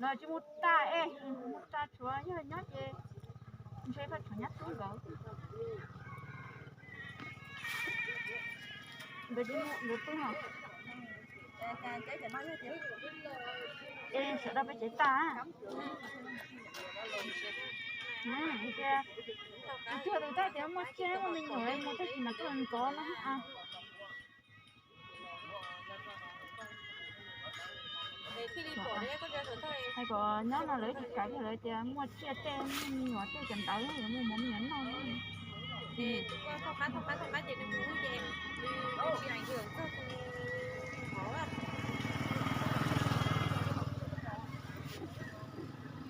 Lawv tsis mus tas es mus tas tshuav yog nyob ces ntshe paj tshuav nyab tub nkawd. Nkawd tsis mus nkawd pw no. Es sawv daws peb cev tas. Tias tus tag tias muaj tsiaj muaj me nyuam mus tag kis mas tuaj ntxov no. Hais kom nyob no lawv tsis kam, lawv tias muaj tsiaj tej muaj me nyuam tej cov ntawd yuav muaj mov me nyuam noj.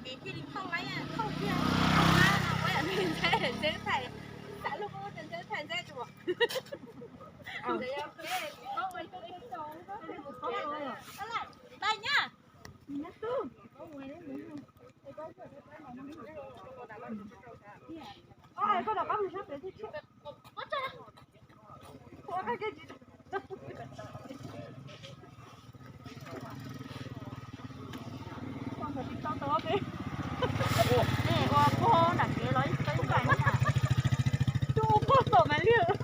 Ces thiaj li thauj laib, thauj kiag, thauj laib no ua yam li ntxhais, ntxhais thaij, xav lub kub ntxhais ntxhais ntxhais tus. Ntxhais nyab. Ua puag nram kev los ib ntais na. Tus ua puag tom mas liag.